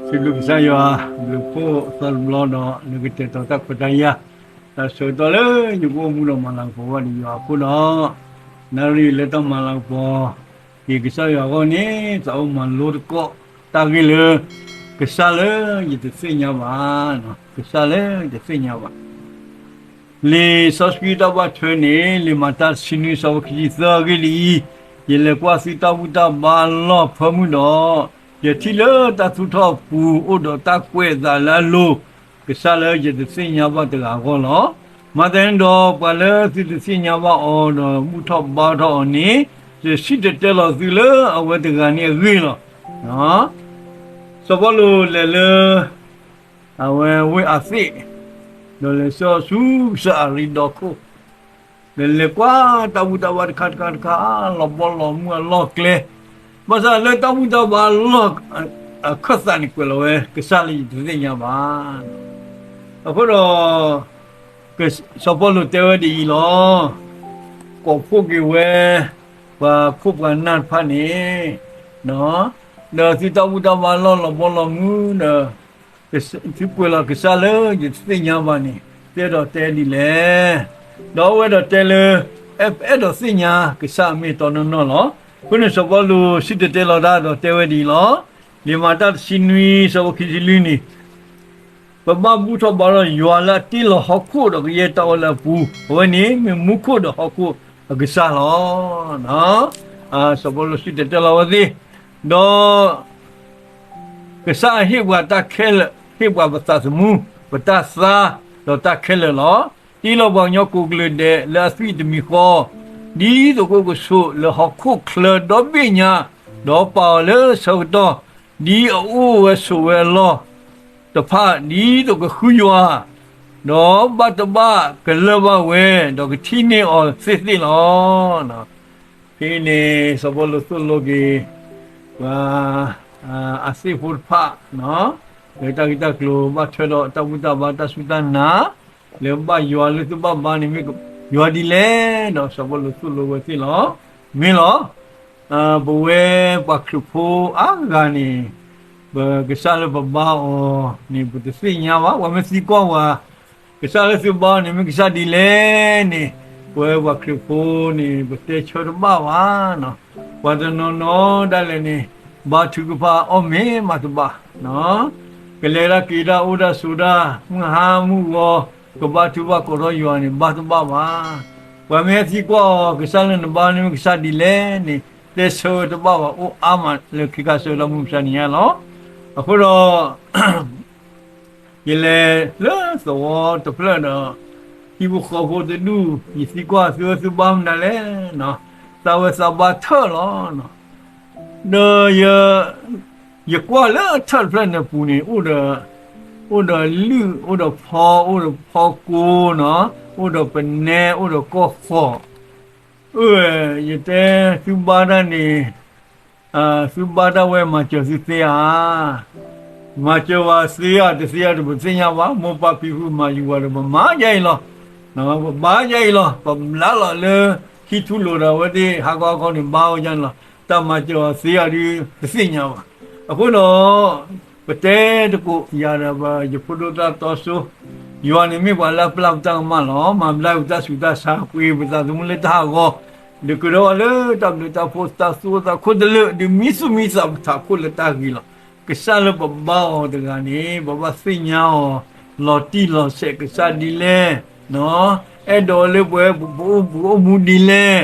စံးဘျုးကစၢ်ယွၤ ဘျုးဖှိၣ်သီတဘျီဒီး လၢကတဲာ်တီၤတၢ်ခွဲးတၢ်ယာ် တၢ်ဆၢကတီၢ်လၢယကအိၣ်မူဒီးမၤလၤကပီၤဘၣ်ဒီးယွၤအဃိဒီး နၣ်ရံၣ်လၢတၢ်မၤလၤကပီၤ က့ၤကစၢ်ယွၤအဂီၢ်န့ၣ် သးအိၣ်မၤလိသကိးတၢ်ဂ့ၢ်လၢ ကစၢ်လၢယတသ့ၣ်ညါဘၣ်, ကစၢ်လၢယတသ့ၣ်ညါဘၣ် လံာ်စီဆှံတၢ်ဘၣ်ထွဲန့ၣ် လံာ်မၤတၢ်တဆံနွံ အဆၢဖိခံဆံသၢ အဂ့ၢ်ဒ်အံၤ, ယလဲၤကွၢ်သုတၢ်ဘူၣ်တၢ်ဘါအလီၢ်အဖၢမုၢ်ဒီး, ယထံၣ်လၢတၢ်သူၣ်ထီၣ်အပူၤ အိၣ်ဒီးတၢ်ကွဲးအသးလၢအလိၤ, ကစၢ်လၢယတသ့ၣ်ညါဘၣ်တဂၤအဂီၢ်လီၤ. မၤသးဒ်န့ၣ်ဒီး ပှၤလၢသုတသ့ၣ်ညါဘၣ်အီၤဒီးဘူၣ်ထီၣ်ဘါထီၣ်အီၤန့ၣ်, ယစံၣ်တဲၤတဲလီၤသုလၢအဝဲတဂၤန့ၣ်အဂ့ၢ်လီၤ. စီၤပီလူးလဲၤလၢ အဝဲဝ့ၢ်အၤသ့ၣ်, ဒီးလဲၤဆှၢဆူကစၢၢ်အၤရံဒီခိၣ်, ဒီးလဲၤကွၢ်တၢ်ဘူၣ်တၢ်ဘါတခါတခါတခါ လီၤဘီလီၤမုၢ်အလီၢ်အကျဲ, ဘၣ်ဆၣ်လၢတၢ်ဘူၣ်တၢ်ဘါအလီၢ် အခၢၣ်သးန့ၣ်ကွဲးလီၤဝဲ ကစၢ်လၢယတသ့ၣ်ညါဘၣ်. အဃိဒီး စီၤပီလူးတဲဝဲဒ်အံၤလီၤ. ကိးဖှိၣ်က့ၤဝဲ ပှၤခိၣ်ပှၤနၢ်တဖၣ်န့ၣ်, ဒီးသုတၢ်ဘူၣ်တၢ်ဘါအလီၢ်လီၤဘီလီၤမုၢ်ဒီး သုကွဲးလီၤကစၢ်လၢယတသ့ၣ်ညါဘၣ်န့ၣ် သုအဲၣ်ဒိးတဲဒ်လဲၣ်. ဒီးအဝဲဒၣ်တဲလၢ အဲၣ်ဒိးသ့ၣ်ညါကစၢ်အမ့ၢ်အတီနီၢ်နီၢ်လီၤ. အဃိန့ၣ်စီၤပီလူးစံၣ်တဲၤတဲလီၤတၢ်ဒီးတဲဝဲဒ်အံၤလီၤ. လံာ်မၤတၢ်တဆံနွံ အဆၢဖိခံဆံလွံၢ်န့ၣ် ပဘၣ်ဘူၣ်ထီၣ်ဘါထီၣ်ယွၤလၢအတ့လီၤဟီၣ်ခိၣ်ဒီးကယဲၢ်တၢ်အီၣ်လၢအပူၤ, အဝဲန့ၣ်မ့ၢ်မူခိၣ်ဒီးဟီၣ်ခိၣ်အကစၢ်လီၤ. စီၤပီလူးစံၣ်တဲၤတဲလီၤဝဲသ့ၣ်, ဒီး ကစၢ်ဟ့ၣ်ပှၤတၢ်ခဲလၢာ်, ဟ့ၣ်ပှၤပသးသမူ, ပတၢ်သါ, ဒီးတၢ်ခဲလၢာ်လီၤ. တ့လီၤပှၤကညီကိးကလုာ်ဒဲးလၢအသွံၣ်တမံၤဃီ, ဒ်သိးကအိၣ်ကဆိးလၢဟီၣ်ခိၣ်ချၢဒီဘ့ၣ်ညါ, ဒီးပာ်အီၤလၢဆၢကတီၢ်, ဒ်အအိၣ်ဝဲဆိးဝဲအလီၢ်တဖၣ်, ဒ်သိးကဃုယွၤ, ဒီးဘၣ်တဘၣ်ကလၢၢ်ဘၣ်ဝဲ, ဒီးကထံၣ်န့ၢ်အီၤသ့ၣ်သ့ၣ်လီၤ. ဖဲန့ၣ် စီၤပီလူးသိၣ်လိက့ၤ ပှၤ အၤသ့ၣ်ဖိတဖၣ် လၢတၢ်ဂ့ၢ်တၢ်ကျိၤဘၣ်ထွဲဒီးတၢ်ဘူၣ်တၢ်ဘါတၢ်စူၢ်တၢ်နာ် လၢဘၣ်ယွၤလၢသုဘၣ်ဘါန့ၣ်မ့ၢ်ယွၤဒ်လဲၣ်ဒီး စီၤပီလူးသိၣ်လိဝဲသ့ၣ်လီၤ. မ့ၢ်လီၤ. ပဝဲပှၤခရံာ်ဖိအါဂၤန့ၣ် ပကစၢ်လၢပဘါအီၤန့ၣ် ပတသ့ၣ်ညါဘၣ်. ပှၤမ့ၢ်သံကွၢ်ပှၤ ကစၢ်လၢသုဘါအီၤန့ၣ် မ့ၢ်ကစၢ်ဒ်လဲၣ်န့ၣ်, ပဝဲပှၤခရံာ်ဖိန့ၣ် ပတဲဆၢတဘၣ်ဘၣ်. ပှၤတနီၤနီၤဒၣ်လဲာ်န့ၣ် ဘါထုကဖၣ်အီၣ်မ့ၤမးတဘၣ်, ကလဲၤတၢ်က့ၤတၢ်အိၣ်တၢ်ဆိးတၢ် မုၢ်ဟါမုၢ်ဂီၤ ကဘါထုကဖၣ်ကိးထီၣ်ယွၤန့ၣ် ဘါတဘၣ်ဘၣ်. ပှၤမ့ၢ်ဟဲသံကွၢ်အီၤ ကစၢ်လၢနဘါန့ၣ်မ့ၢ်ကစၢ်ဒ်လဲၣ်န့ၣ် တဲဆၢဝဲတဘၣ်ဘၣ် အိၣ်အါမးလၢခ့ခါဆၢကတီၢ်မုၢ်မဆါတနံၤညါလီၤ. အဃိဒီး ယလဲၤလၢသဝီတဖျၢၣ်ဒီး ဟံၣ်ဖိဃီဖိတဒူၣ် ယသံကွၢ်သုဝဲသုဘါမနုၤလဲၣ်, သးဝဲသးဘါထၢၣ်လီၤ. ဒီး ယကွၢ်လၢထၢၣ်တဖျၢၣ်န့ၣ်ပူၤန့ၣ် အိၣ်ဒီးလုၣ် အိၣ်ဒီးဖီ အိၣ်ဒီးဖီကိနီၤ, အိၣ်ဒီးပနဲ အိၣ်ဒီးကီၢ်ဃီၤ, အၢ ယတဲသုဘါတၢ်န့ၣ် သုဘါတၢ်ဝဲမၤစၢၤသုသ့ဧါ, မၤစၢၤဝဲသ့ဧါ တသ့ဧါဒီးပတသ့ၣ်ညါဘၣ်, မိၢ်ပၢ်ဖံဖုမၤယူၤဝဲဒီး ပမၤဒ်အံၤလီၤ. ပဘါဒ်အံၤလီၤ, ပဘါလီၤလၢဟံၣ်ထူၣ်လိၤဒီးအဝဲသ့ၣ်ဟးဂီၤဟးဂီၤန့ၣ် ဘါဝဲဒ်န့ၣ်လီၤ. တၢ်မၤစၢၤအီၤသ့ဧါဒီး တသ့ၣ်ညါဘၣ်. အဃိဒီး ပတဲသကိးယၤဒီး ယဖိဒိၣ်တၢ်တီဆိ ယွၤန့ၣ်မ့ၢ်ပှၤလၢအပျၢ်ပတၢ်ကမၣ်လီၤ. မၤဘျါပတၢ်ဆူးတၢ်ဆါ ပှ့ၤပသးသမူလၢတၢ်ဟးဂီၤ, ဒုးကဒီးအီၤလၢတၢ်ဘျုးတၢ်ဖှိၣ် တၢ်သူၣ်အိၣ်သးခိၣ်တလၢာ် ဒုးမံသူၣ်မံသးပထးခိၣ်လၢတၢ်ဂ့ၤလီၤ. ကစၢ်လၢပဘါအီၤတဂၤန့ၣ် ပဘၣ်သ့ၣ်ညါအီၤ လီၤတံၢ်လီၤဆဲးကစၢ်ဒ်လဲၣ်, အဲၣ်ဒိးလၢပှဲၤပအိၣ်မူဒ်လဲၣ်,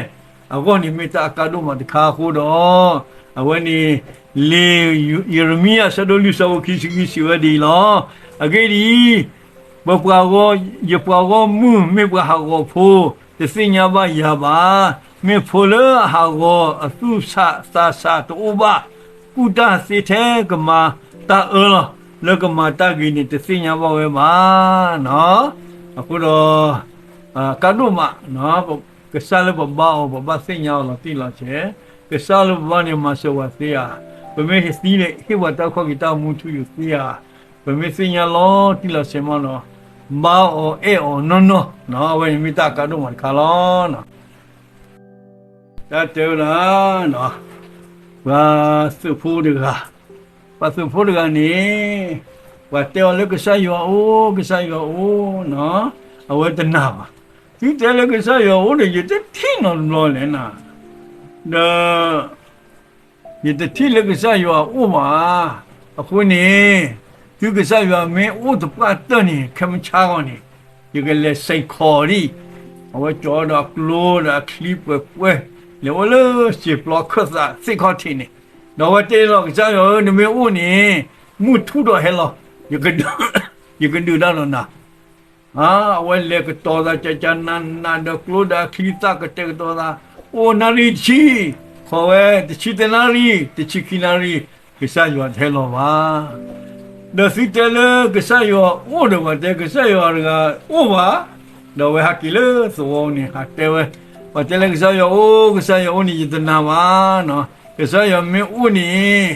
အဂီၢ်န့ၣ်မ့ၢ်တၢ်အကါဒိၣ်မးတခါအဃိဒီး, အဝဲန့ၣ် လံာ်ယံးရမံယၤ အဆၢဒိၣ်လွံၢ် အဆၢဖိခံဆံခံ စံးဝဲဒ်အံၤလီၤ. အဂ့ၢ်ဒ်အံၤ, ပပှၤဂီၢ်, ယပှၤဂီၢ်မုၢ်မ့ၢ်ပှၤဟးဂီၤဖိ, တသ့ၣ်ညါဘၣ်ယၤဘၣ်. မ့ၢ်ဖိလၢအဟးဂီၤအသူၣ်ဆးသးဆးတအိၣ်ဘၣ်, ကူၣ်တၢ်သ့ထဲကမၤတၢ်အၢလီၤ. လၢကမၤတၢ်ဂ့ၤန့ၣ် တသ့ၣ်ညါဘၣ်ဝဲဘၣ်. အဃိဒီး ကါဒိၣ်မး, ကစၢ်လၢပဘါအီၤ ပဘၣ်သ့ၣ်ညါအီၤလီၤတံၢ်လီၤဆဲး, ကစၢ်လၢပဘါန့ၣ် မၤစၢၤဝဲသ့ဧါ, ပမ့ၢ်ဟ့ၣ်သံန့ၣ် ဟ့ၣ်ပှၤတၢ်ခီၣ်က့ၤတၢ်မူထူယိာ်သ့ဧါ, ပမ့ၢ်သ့ၣ်ညါလီၤတံၢ်လီၤဆဲးမးဒီး ဘါအီၤအဲၣ်အီၤနီၢ်နီၢ်, အဝဲန့ၣ်မ့ၢ်တၢ်ကါဒိၣ်မးတခါလီၤ. တၢ်တဲဝဲဒၣ် ပှၤသုးဖိတဂၤ ပှၤသုးဖိတဂၤန့ၣ် ပှၤတဲအီၤလၢကစၢ်ယွၤအိၣ် ကစၢ်ယွၤအိၣ်နီၤ, အဝဲတနာ်ဘၣ်. သုတဲလၢကစၢ်ယွၤအိၣ်ဒီး ယတထံၣ်နီတဘျီလဲၣ်နၤ, ဒီး ယတထံၣ်လၢကစၢ်ယွၤအိၣ်ဘၣ်. အဃိန့ၣ် သုကစၢ်ယွၤမ့ၢ်အိၣ်သပှၢ်တၢၢ်န့ၣ် ခဲမုၢ်ဆါဂီၢ်န့ၣ် ယကလဲၤစ့ၢ်ကီးဒံး. အဝဲကၠီဒီးအကျိဒီးအချံပှဲၤပှဲၤ လဲၤအိၣ်လၢစံာ်ပျီခၢၣ်သးသ့ၣ်ခီၣ်ထံးန့ၣ်, ဒီးအဝဲတဲလီၤ ကစၢ်ယွၤဧၢ နမ့ၢ်အိၣ်န့ၣ် မုၢ်ထူၣ်ဒီးဟဲလီၤ, ယကဒုးတၢ်ဒီးနၤ အဝဲလဲၤကတီၤသး ကကနးနးဒီးကျိဒီးအချံသၣ်ကတဲာ်ကတီၤသး, အိၣ်နၣ်ရံၣ်တဆံ, ခိးဝဲတဆံတနၣ်ရံၣ် တဆံခံနၣ်ရံၣ် ကစၢ်ယွၤတဟဲလီၤဘၣ်. ဒီးသုတဲလၢကစၢ်ယွၤအိၣ်ဒီး ပှၤတဲကစၢ်ယွၤတဂၤအိၣ်ဘၣ်. ဒီးအဝဲဟဲက့ၤလၢသဝီန့ၣ် ဟးတဲဝဲ, ပှၤတဲလၢကစၢ်ယွၤအိၣ် ကစၢ်ယွၤအိၣ်န့ၣ် ယတနာ်ဘၣ်နီၤ, ကစၢ်ယွၤမ့ၢ်အိၣ်န့ၣ်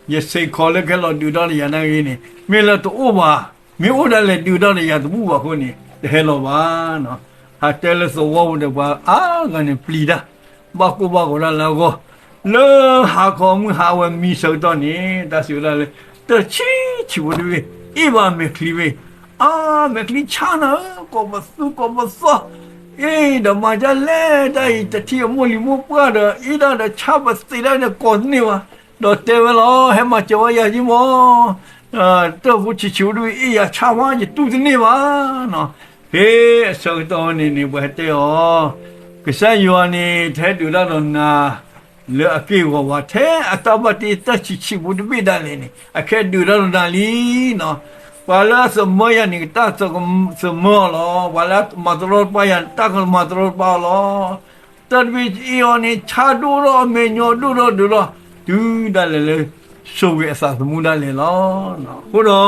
ယစ့ၢ်ကီးလၢကဟဲလီၤဒုးတၢ်ဒီးယၤနာ်ဂ့ၤန့ၣ် မ့ၢ်လၢတအိၣ်ဘၣ်, မ့ၢ်အိၣ်ဒၣ်လဲာ်ဒုးတၢ်ဒီးယၤတဘူၣ်ဘၣ်အဃိန့ၣ် တဟဲလီၤဘၣ်နီၤ. ဟးတဲလၢသဝီပူၤဒီး ပှၤအါဂၤန့ၣ်ပျံၤတၢ်, ဘၣ်ကိၢ်ဘၣ်ဂီၤဒၣ်လၢအဂီၢ်, လၢဟါခီမုၢ်ဟါဝဲမံဆၢကတီၢ်န့ၣ် တၢ်စံးဝဲဒၣ်လၢ တဆံးဆံးဖိတဘ့ၣ် အ့ၣ်ဘၣ်မဲာ်ချံဘ့ၣ်, အါ မဲာ်ချံဆါနၤဧၢ ကိးပသူကိးပသီ, အ့ၣ်ဒီးမၤဒ်လဲၣ်တၢ်အံၤ တထံၣ်အမိၢ်လံၤမိၢ်ပှၢ်ဒီး အ့ၣ်ဒၣ်ဒီးဆါပသံးဒၣ်န့ၣ် ကိးတန့ၢ်ဘၣ်, ဒီးတဲဝဲလီၤ ဟဲမၤစၢၤဝဲယၤက့မီၢ် တၢ်ဖိဆံးဆံးဖိတဘ့ၣ် အ့ၣ်ယၤဆါမး ယတူၢ်တန့ၢ်ဘၣ်နီၤ. ဖဲအဆၢကတီၢ်န့ၣ်န့ၣ် ပှၤဟဲတဲအီၤ, ကစၢ်ယွၤန့ၣ် တဟဲဒုးတၢ်ဒီးနၤ လၢအက့ၢ်အဂီၤဘၣ်, ထဲအတၢ်ဘၣ်တ့တၢ်ဆံးဆံးဖိတဘ့ၣ်ဒၣ်လဲာ်န့ၣ် အကဟဲဒုးတၢ်ဒီးနၤလံနီၤ. ပှၤလၢအသမၢယၤန့ၣ် ကတၢ်သမၢအီၤလီၤ. ပှၤလၢအမၤတရီတပါယၤန့ၣ် တၢ်ကမၤတရီတပါအီၤလီၤ. တၢ်တဘ့ၣ်အ့ၣ်အီၤန့ၣ် ဆါဒိၣ်ထီၣ် အမဲာ်ညါဒိၣ်ထီၣ်ဒိၣ်ထီၣ် တုၤဒၣ်လဲာ်လၢ ဆိၣ်ဂ့ၤအသးသမူဒၣ်လဲာ်လီၤ.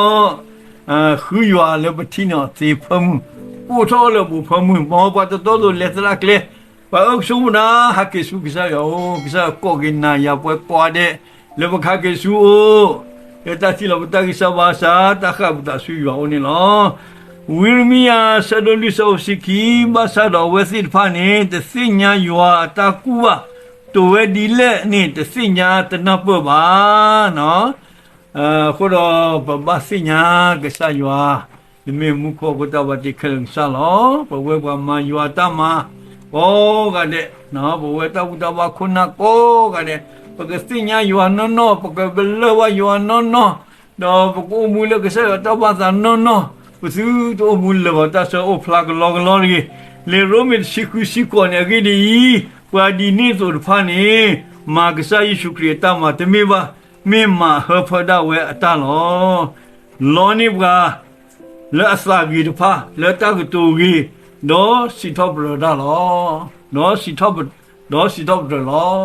အဃိဒီး ဃုယွၤလၢပထံၣ်န့ၢ်အီၤသ့ဖၢမုၢ်, အိၣ်ထီၣ်လၢအပူၤဖၢမုၢ်, မ်ပှၤတတီဒီးလဲၤသရၣ်ကျဲ, ပှၤအၢကဆိကမိၣ်နၤ ဟးက့ၤဆူကစၢ်ယွၤအိၣ်, ကစၢ်ယွၤကိးက့ၤနၤယၤပှၤကိးဂၤဒဲး လၢပကဟးက့ၤဆူအအိၣ်, လၢတၢ်ထံၣ်လိာ်ပတၢ်ဂံၢ်စၢ်ဘါစၢ် တၢ်ဃၣ်ပသးဆူယွၤအအိၣ်န့ၣ်လီၤ. ဝံရမံယၤ ဆၢဒိၣ်လွံၢ် ဆၢဖိတဆံခံ, ဘၣ်ဆၣ်ဒီးအဝဲသ့ၣ်တဖၣ်န့ၣ် တသ့ၣ်ညါယွၤအတၢ်ကူၣ်ဘၣ်, တိာ်ဝဲဒ်လဲၣ်န့ၣ် တသ့ၣ်ညါတနၢ်ပၢၢ်ဘၣ်နီၤ. အဃိဒီးပဘၣ်သ့ၣ်ညါကစၢ်ယွၤ, နမ့ၢ်မူခိၣ်အဃိ တၢ်ဘၣ်တ့ခဲလၢာ်ကစၢ်လီၤ. ပဝဲပှၤမၤယွၤတၢ်မၤကိးဂၤဒဲး, ပဝဲတၢ်ဘူၣ်တၢ်ဘါခိၣ်နၢ်ကိးဂၤဒဲး, ပကသ့ၣ်ညါယွၤနီၢ်နီၢ်, ပကပလၢၢ်ဘၣ်ယွၤနီၢ်နီၢ်, ဒီးပကအိၣ်မူလၢကစၢ်ယွၤတၢ်ဘၣ်သးနီၢ်နီၢ်, ပသုတအိၣ်မူလၢာ်ဂီၤတၢ်ဆၢအိၣ်ဖျါကလီကလီတဂ့ၤ. လံာ်ရိမ့ၤတဆံဃုစံးကီးန့ၣ် အဂ့ၢ်ဒ်အံၤ, ပှၤဒ်န့ၣ်အသိးတဖၣ်န့ၣ် မၤကစၢ်ယ့ၣ်ၡူးခရံာ်အတၢ်မၤတမ့ၢ်ဘၣ်, မ့ၢ်မၤဟၢဖၢဒၣ်ဝဲအတၢ်လီၤ. လီန့ၢ်ပှၤလၢအသးဂ့ၤတဖၣ် လၢတၢ်ကတိၤဂ့ၤ, ဒီးစံးထီၣ်ပတြၢၤတၢ်လီၤ. ဒီးစံးထီၣ်ပ, ဒီးစံးထီၣ်ပတြၢၤလီ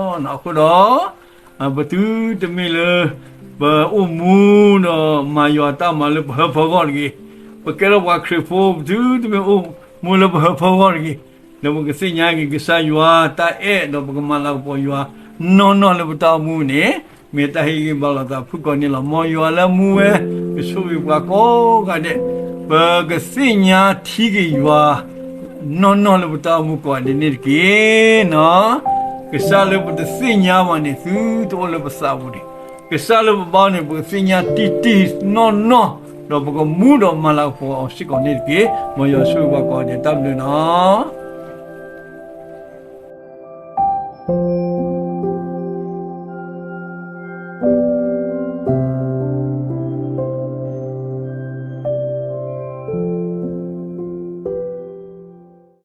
ၤ. အဃိဒီး ပသုတမ့ၢ်လၢ ပအိၣ်မူဒီးမၤယွၤတၢ်မၤလၢပဟၢဖၢအဂီၢ်တဂ့ၤ. ပကဲထီၣ်ပှၤခရံာ်ဖိ ပသုတမ့ၢ်အိၣ်မူလၢပဟၢဖၢအဂီၢ်တဂ့ၤ. လၢပကသ့ၣ်ညါက့ၤကစၢ်ယွၤတၢ်အဲၣ် ဒီးပကမၤလၤကပီၤယွၤနီၢ်နီၢ်လၢပတၢ်အိၣ်မူန့ၣ် မ့ၢ်တၢ်ဟ့ၣ်ဂံၢ်ဘါလိာ်သးဖုၣ်ကိာ်န့ၣ်လီၤ. မ်ယွၤလၢမူဝဲ ကဆိၣ်ဂ့ၤပှၤကိးဂၤဒဲး, ပကသ့ၣ်ညါထံက့ၤယွၤ နီၢ်နီၢ်လၢပတၢ်အိၣ်မူကိးဂၤဒဲးန့ၣ်တက့ၢ်နီၤ. ကစၢ်လၢပတသ့ၣ်ညါဘၣ်န့ၣ် သုတအိၣ်လၢပသးပူၤန့ၣ်, ကစၢ်လၢပဘါန့ၣ် ပကသ့ၣ်ညါတံၢ်တံၢ်နီၢ်နီၢ်, ဒီးပကမူဒီးမၤလၤကပီၤအီၤစ့ၢ်ကီးန့ၣ်တက့ၢ်. မ်ယွၤဆိၣ်ဂ့ၤပှၤကိးဂၤဒဲး တၢ်ဘျုးနီၤ.